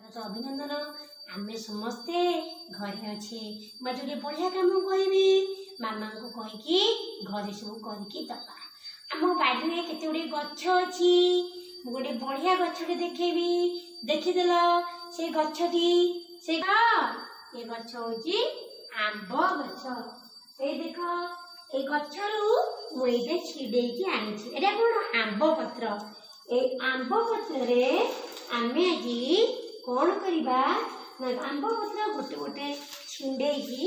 ସ୍ୱାଗତ ଅଭିନନ୍ଦନ। ଆମେ ସମସ୍ତେ ଘରେ ଅଛେ। ମୁଁ ଆଜି ଗୋଟେ ବଢ଼ିଆ କାମ କରିବି, ମାମାଙ୍କୁ କହିକି ଘରେ ସବୁ କରିକି ଦବା। ଆମ ବାଡ଼ିରେ କେତେ ଗୁଡ଼ିଏ ଗଛ ଅଛି। ମୁଁ ଗୋଟେ ବଢ଼ିଆ ଗଛଟେ ଦେଖେଇବି। ଦେଖିଦେଲ ସେ ଗଛଟି, ସେ ଏ ଗଛ ହଉଛି ଆମ୍ବ ଗଛ। ଏଇ ଦେଖ, ଏଇ ଗଛରୁ ମୁଁ ଏଇଟା ଛିଡେଇକି ଆଣିଛି। ଏଇଟା କଣ? ଆମ୍ବ ପତ୍ର। ଏଇ ଆମ୍ବ ପତ୍ରରେ ଆମେ ଆଜି କଣ କରିବା ନା, ଆମ୍ବ ପତ୍ର ଗୋଟେ ଗୋଟେ ଛିଣ୍ଡେଇକି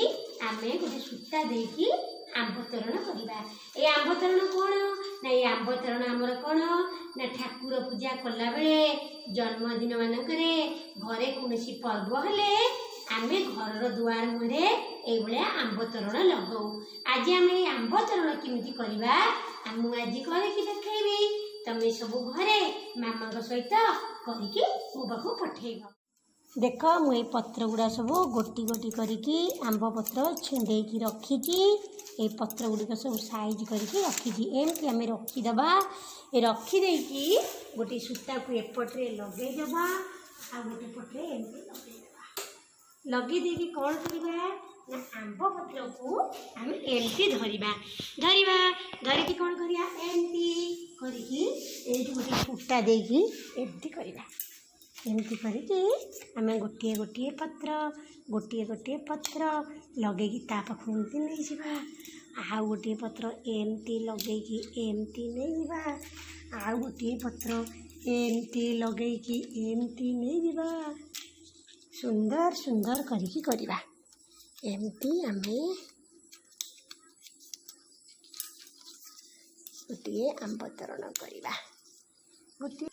ଆମେ ଗୋଟେ ସୂତା ଦେଇକି ଆମ୍ବ ତୋରଣ କରିବା। ଏଇ ଆମ୍ବ ତୋରଣ କଣ ନା, ଏଇ ଆମ୍ବ ତୋରଣ ଆମର କଣ ନା, ଠାକୁର ପୂଜା କଲାବେଳେ, ଜନ୍ମଦିନ ମାନଙ୍କରେ, ଘରେ କୌଣସି ପର୍ବ ହେଲେ ଆମେ ଘରର ଦୁଆର ମୁହଁରେ ଏଇଭଳିଆ ଆମ୍ବ ତୋରଣ ଲଗାଉ। ଆଜି ଆମେ ଏଇ ଆମ୍ବ ତୋରଣ କେମିତି କରିବା ମୁଁ ଆଜି କରିକି ଦେଖେଇବି। ତମେ ସବୁ ଘରେ ମାମାଙ୍କ ସହିତ କରିକି ମୋ ପାଖକୁ ପଠେଇବ। ଦେଖ, ମୁଁ ଏଇ ପତ୍ର ଗୁଡ଼ା ସବୁ ଗୋଟି ଗୋଟି କରିକି ଆମ୍ବ ପତ୍ର ଛିଣ୍ଡେଇକି ରଖିଛି। ଏଇ ପତ୍ର ଗୁଡ଼ିକ ସବୁ ସାଇଜ୍ କରିକି ରଖିଛି। ଏମିତି ଆମେ ରଖିଦେବା। ରଖିଦେଇକି ଗୋଟେ ସୂତାକୁ ଏପଟରେ ଲଗେଇଦେବା ଆଉ ଗୋଟେ ପଟରେ ଏମିତି ଲଗେଇଦେବା। ଲଗେଇ ଦେଇକି କ'ଣ କରିବା ନା, ଆମ୍ବ ପତ୍ରକୁ ଆମେ ଏମିତି ଧରିବା ଧରିବା ଧରିକି କ'ଣ କରିବା, ଏମିତି କରିକି ଏଇଠି ଗୋଟେ ସୂତା ଦେଇକି ଏମିତି କରିବା। ଏମିତି କରିକି ଆମେ ଗୋଟିଏ ଗୋଟିଏ ପତ୍ର, ଗୋଟିଏ ଗୋଟିଏ ପତ୍ର ଲଗେଇକି ତା ପାଖକୁ ଏମିତି ନେଇଯିବା। ଆଉ ଗୋଟିଏ ପତ୍ର ଏମିତି ଲଗେଇକି ଏମିତି ନେଇଯିବା। ଆଉ ଗୋଟିଏ ପତ୍ର ଏମିତି ଲଗେଇକି ଏମିତି ନେଇଯିବା। ସୁନ୍ଦର ସୁନ୍ଦର କରିକି କରିବା। ଏମିତି ଆମେ ଗୋଟିଏ ଆମ୍ବ ତୋରଣ କରିବା। ଗୋଟିଏ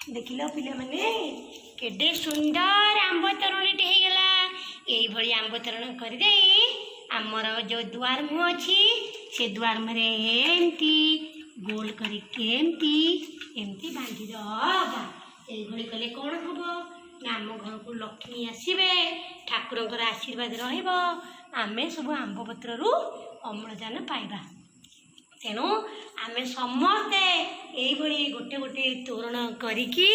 ଦେଖିଲ ପିଲାମାନେ, କେଡ଼େ ସୁନ୍ଦର ଆମ୍ବ ତୋରଣଟି ହେଇଗଲା। ଏଇଭଳି ଆମ୍ବ ତୋରଣ କରିଦେଇ ଆମର ଯେଉଁ ଦୁଆର ମୁହଁ ଅଛି, ସେ ଦୁଆର ମୁହଁରେ ଏମିତି ଗୋଲ କରିକି ଏମିତି ଏମିତି ବାନ୍ଧିଦେବା। ଏଇଭଳି କଲେ କ'ଣ ହବ ନା, ଆମ ଘରକୁ ଲକ୍ଷ୍ମୀ ଆସିବେ, ଠାକୁରଙ୍କର ଆଶୀର୍ବାଦ ରହିବ, ଆମେ ସବୁ ଆମ୍ବ ପତ୍ରରୁ ଅମ୍ଳଜାନ ପାଇବା। ତେଣୁ ଆମେ ସମସ୍ତେ ଏଇଭଳି ଗୋଟେ ଗୋଟେ ତୋରଣ କରିକି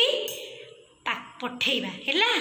ପଠେଇବା। ହେଲା।